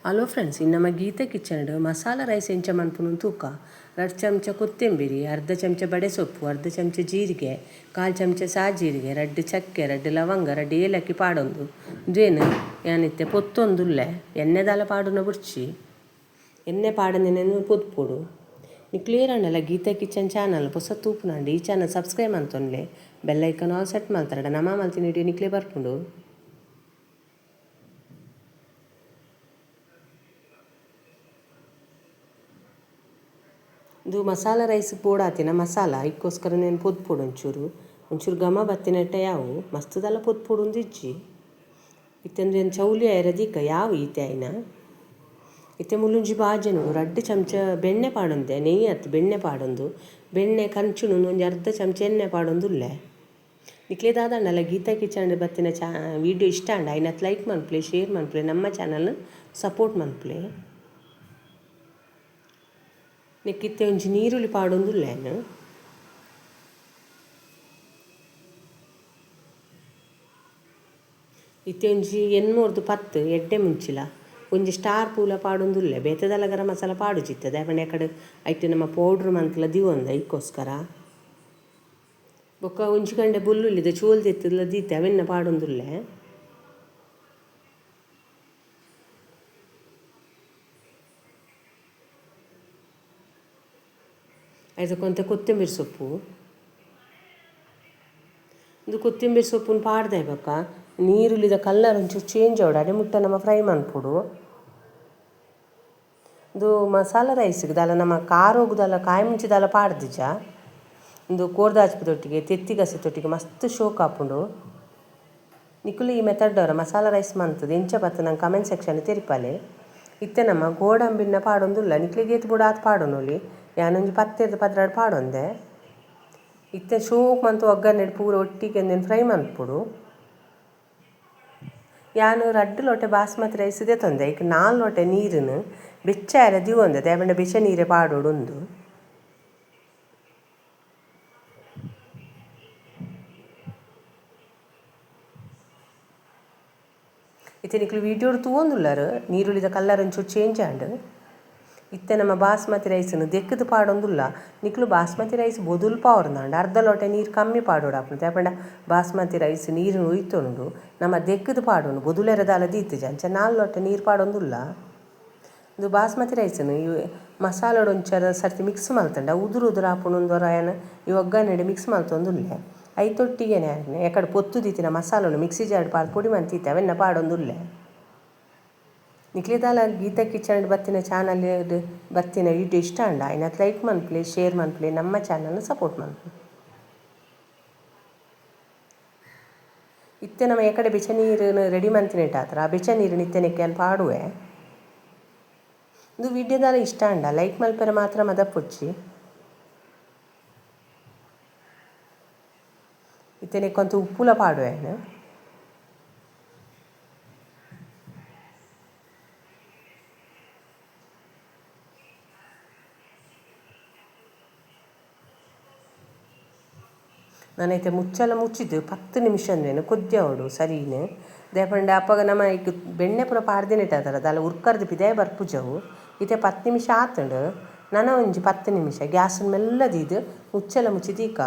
Hello friends, ಇನ್ನು ನಮ್ಮ Gita kitchen masala rice ಎಂಚ ಮನ್ಪುನು ತೂಕ. 2 ಚಮಚ ಕೊತ್ತಂಬರಿ, ಅರ್ಧ ಚಮಚ ಬಡೆ ಸೊಪ್ಪು, ಅರ್ಧ ಚಮಚ ಜೀರಿಗೆ, ಕಾಲು ಚಮಚ ಸಾಜೀರಿಗೆ, 2 ಚಕ್ಕೆ, 2 ಲವಂಗ, 2 ಏಲಕ್ಕಿ ಪಾಡೊಂದು ಉಂದೇನು ಯಾನಿತ್ತೆ ಪೊತ್ತೊಂದುಲ್ಲೆ. ಎಣ್ಣೆದಾಲ ಪಾಡುನ ಬುಡ್ಚಿ, ಎಣ್ಣೆ ಪಾಡಂದಿನ ಪೊತ್ಪೊಡು. ನಿಕ್ಲ್ ಏರಾಂಡಲ ಗೀತಾ ಕಿಚನ್ ಚಾನಲ್ ಪೊಸ ತೂಪುನಾಂಡ ಈ ಚಾನಲ್ ಸಬ್ಸ್ಕ್ರೈಬ್ ಮಲ್ತೊನ್ಲೆ, bell icon all set ಮಲ್ತರಡ ನಮ ಮಲ್ತಿನ ವಿಡಿಯೋ ನಿಕ್ಲೆ ಬರ್ಪುಂಡು. ಇದು ಮಸಾಲ ರೈಸ್ ಪೋಡಾತಿನ ಮಸಾಲ ಇಕ್ಕೋಸ್ಕರ నేను ಪೊದ್ಪೊಡು ಒಂಚೂರು ಒಂಚೂರು ಘಮ ಬತ್ತಿನಟ್ಟ ಯಾವು ಮಸ್ತದಲ್ಲ ಪೊದ್ಪೊಡು ಇಜ್ಜಿ. ಇತ್ತಂದ್ರೆ ಚೌಲಿ ಆಯರ ದೀಕ ಯಾವ ಈತೆ ಆಯ್ನ. ಇತ್ತೆ ಮುಲ್ಲುಂಜಿ ಬಾಜನು 2 ಚಮಚ ಬೆಣ್ಣೆ ಪಾಡೊಂದೆ, ನೆಯ್ಯಿ ಅತ್ತು ಬೆಣ್ಣೆ ಪಾಡೊಂದು, ಬೆಣ್ಣೆ ಕಂಚುನು ಒಂಜಿ ಅರ್ಧ ಚಮಚ ಎಣ್ಣೆ ಪಾಡೊಂದುಲ್ಲೆ. ನಿಕ್ಲೆ ದಾದಾಂಡಲ ಗೀತಾ ಕಿಚನ್ ಬತ್ತಿನ ಚಾ ವೀಡಿಯೋ ಇಷ್ಟ ಅಂಡ ಐನತ್ ಲೈಕ್ ಮನ್ಪುಲೆ, ಶೇರ್ ಮನ್ಪುಲೆ, ನಮ್ಮ ಚಾನಲ್ ಸಪೋರ್ಟ್ ಮನ್ಪುಲೆ. ನೆಕ್ಕಿತ್ತೆ ಒಂಜಿ ನೀರುಳ್ಳಿ ಪಾಡೊಂದುಲ್ಲೇನು. ಇತ್ತೆ ಒಂಜಿ ಎನ್ಮೂರ್ದು 10 ಎಡ್ಡೆ ಮುಂಚಿಲ ಒಂಜಿ ಸ್ಟಾರ್ ಪೂಲ ಪಾಡೊಂದುಲ್ಲೆ. ಬೇತೆದಲ ಗರಂ ಮಸಾಲ ಪಾಡುಜಿತ್ತದೆ ಪಂಡ ಎಕಡೆ ಐಟ್ ನಮ್ಮ ಪೌಡ್ರ್ ಮಂತ್ಲ ದಿವೊಂದ ಐಕ್ಕೋಸ್ಕರ. ಬೊಕ್ಕ ಒಂಜಿ ಗಂಡೆ ಬೊಲ್ಲುಲ್ಲಿದ ಚೋಲ್ ದೆತ್ತುಲ ದೀತೆ ಅವೆನ್ನ ಪಾಡೊಂದುಲ್ಲೆ. ಐದಕ್ಕೊಂತೆ ಕೊತ್ತಂಬರಿ ಸೊಪ್ಪು, ಇದು ಕೊತ್ತಂಬರಿ ಸೊಪ್ಪುನು ಪಾಡ್ದೆ ಬೊಕ್ಕ ನೀರುಳ್ಳಿದ ಕಲರ್ ಒಂಚೂರು ಚೇಂಜ್ ಆವಡ್ ಅಡೆ ಮುಟ್ಟ ನಮ್ಮ ಫ್ರೈ ಮನ್ಪೊಡು. ಇದು ಮಸಾಲ ರೈಸ್ಗೆ ದಾಲ ನಮ್ಮ ಖಾರೋಗು ದಾಲ ಕಾಯಿ ಮುಂಚಿ ದಾಲ ಪಾಡ್ದಿಜ. ಇಂದು ಕೋರ್ದಾಚ್ಪದೊಟ್ಟಿಗೆ ತೆತ್ತಿಗಸೆತೊಟ್ಟಿಗೆ ಮಸ್ತ್ ಶೋಕ್ ಆಪುಂಡು. ನಿಕುಲು ಈ ಮೆಥಡ್ ಅವರ ಮಸಾಲ ರೈಸ್ ಮಂತುದು ಎಂಚ ಬತ್ತ ನಂಗೆ ಕಮೆಂಟ್ ಸೆಕ್ಷನ್ ತೆರಿಪಾಲೆ. ಇತ್ತೆ ನಮ್ಮ ಗೋಡಂಬಿನ ಪಾಡೊಂದುಲ್ಲ, ನಿಕ್ಲೆಗ್ ಏತ್ ಬೋಡು ಆತ್ ಪಾಡೊನೊಲಿ, ಯಾನೊಂಜಿ 10 12 ಪಾಡೊಂದೆ. ಇತ್ತೆ ಶೋಕ್ ಮಂತು ಒಗ್ಗರಣೆ ಪೂರ ಒಟ್ಟಿಗೆ ಒಂದೆನ್ ಫ್ರೈ ಮನ್ಪೊಡು. ಯಾನು 2 ಲೋಟೆ ಬಾಸ್ಮತಿ ರೈಸ್ ದೆತ್ತೊಂದೆ, ಐಕ್ 4 ಲೋಟೆ ನೀರುನು ಬೆಚ್ಚ ಆಯೆರೆ ದೀವೊಂದೆ, ದಾಯೆ ಬೆಚ್ಚ ನೀರೇ ಪಾಡೊಡು ಉಂದು. ಇತ್ತೆ ನಿಕ್ಲು ವೀಡಿಯೋಡು ತೂವೊಂದುಲ್ಲರ್ ನೀರುಳ್ಳಿದ ಕಲರ್ ಒಂಚೂರು ಚೇಂಜ್ ಆಂಡ್. ಇತ್ತೆ ನಮ್ಮ ಬಾಸ್ಮತಿ ರೈಸ್ನು ದೆಕ್ಕದು ಪಾಡೊಂದುಲ್ಲ. ನಿಕ್ಲು ಬಾಸ್ಮತಿ ರೈಸ್ ಬೊದುಲು ಪಾವೊರ್ಂದಾಂಡ ಅರ್ಧ ಲೋಟೆ ನೀರು ಕಮ್ಮಿ ಪಾಡೊಡು ಆಪುಂಡು. ದಾಯೆ ಪಂಡ ಬಾಸ್ಮತಿ ರೈಸ್ ನೀರುನು ಒಯ್ತೊಂಡು ನಮ್ಮ ದೆಕ್ಕದು ಪಾಡೊಂಡು ಬೊದುಲೆರ ದಾಲ ದೀತಿಜ, ಅಂಚ 4 ಲೋಟೆ ನೀರು ಪಾಡೊಂದುಲ್ಲ. ಇಂದು ಬಾಸ್ಮತಿ ರೈಸ್ನು ಈ ಮಸಾಲಡ್ ಒಂಚೂರು ಸರ್ತಿ ಮಿಕ್ಸ್ ಮಲ್ತಂಡ ಉದುರು ಉದುರು ಆಪುಂಡು ಉಂದೊರ ಈ ಒಗ್ಗರಣೆಡ್ ಮಿಕ್ಸ್ ಮಲ್ತೊಂದುಲ್ಲೆ. ಐತೊಟ್ಟಿಗೆನೆ ಎಕಡೆ ಪೊತ್ತು ದೀತಿನ ಮಸಾಲನು ಮಿಕ್ಸಿ ಜಾರ್ಡ್ ಪಾಡ್ ಪೊಡಿ ಮಂತೀತೆ ಅವೆನ್ನ ಪಾಡೊಂದುಲ್ಲೆ. ನಿಕ್ಲೆದಾಲ ಗೀತಾ ಕಿಚನ್ ಬತ್ತಿನ ಚಾನಲ್ ಬತ್ತಿನ ವೀಡಿಯೋ ಇಷ್ಟ ಅಂಡ ಐನತ್ ಲೈಕ್ ಮನ್ಪುಲೆ, ಶೇರ್ ಮನ್ಪುಲೆ, ನಮ್ಮ ಚಾನಲ್ನ ಸಪೋರ್ಟ್ ಮನ್ಪುಲೆ. ಇತ್ತೆ ನಮ್ಮ ಎಕಡೆ ಬೆಚ್ಚ ನೀರುನು ರೆಡಿ ಮಂತಿನೆಟ್ ಆತರ ಆ ಬೆಚ್ಚ ನೀರು ನಿತ್ಯನೆಕ್ಕೆ ಪಾಡುವೆ. ಇಂದು ವೀಡಿಯೋದಾಲ ಇಷ್ಟ ಅಂಡ ಲೈಕ್ ಮಲ್ಪೆರೆ ಮಾತ್ರ ಮದಪೊಚ್ಚಿ. ಇತ್ತೆನೆಕ್ಕೊಂತ ಉಪ್ಪುಲ ಪಾಡುವೆ. ನಾನೈತೆ ಮುಚ್ಚಲ ಮುಚ್ಚಿದ್ದು 10 ನಿಮಿಷ ಅಂದ್ರೇನು ಕೊದ್ದಿಯವಡು ಸರಿನೆ. ದಾಯೆ ಪಂಡ ಅಪಗ ನಮ ಐಕ್ ಬೆಣ್ಣೆ ಪೂರ ಪಾಡ್ದಿನೆಟ್ ದಾಲ ಉರ್ಕರ್ದು ಪಿದಾಯಿ ಬರ್ಪುಜವು. ಇತ್ತೆ 10 ನಿಮಿಷ ಆತುಂಡು, ನನ ಒಂಜಿ 10 ನಿಮಿಷ ಗ್ಯಾಸ್ ಮೆಲ್ಲ ದೀದ್ ಮುಚ್ಚಲ ಮುಚ್ಚಿ ದೀಕ.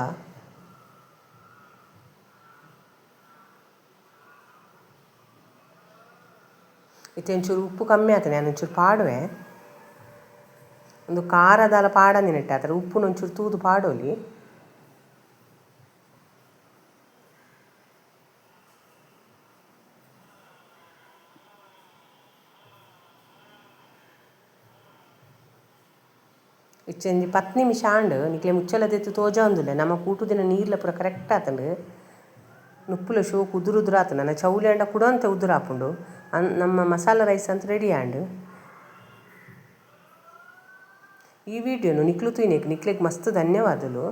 ಇತ್ತೆ ಒಂಚೂರು ಉಪ್ಪು ಕಮ್ಮಿ ಆತನೆ ನಾನು ಒಂಚೂರು ಪಾಡುವೆ. ಒಂದು ಖಾರ ದಾಲ ಪಾಡಂದಿನೆಟ್ ಆತರ ಉಪ್ಪುನ ಒಂಚೂರು ತೂದು ಪಾಡೊಲಿ. ಇಚ್ಚೆಂಜಿ 10 ನಿಮಿಷ ಆಂಡ್ ನಿಕ್ಲೆ ಮುಚ್ಚಲ ದೆತ್ತ್ ತೋಜಾವೊಂದುಲ್ಲೆ ನಮ ಕೂಟುದಿನ ನೀರ್ಲ ಪೂರ ಕರೆಕ್ಟ್ ಆತುಂಡು. ನುಪ್ಪುಲ ಶೋಕು ಉದುರು ಉದುರು ಆತುಂಡು, ನನ ಚೌಲಿ ಆಂಡ ಕುಡೊಂತೆ ಉದುರು ಆಪುಂಡು. ನಮ್ಮ ಮಸಾಲ ರೈಸ್ ಅಂತ ರೆಡಿ ಆಂಡ್. ಈ ವಿಡಿಯೋನು ನಿಕ್ಲು ತೂಯಿನೆಕ್ ನಿಕ್ಲೆಗ್ ಮಸ್ತ್ ಧನ್ಯವಾದಲು.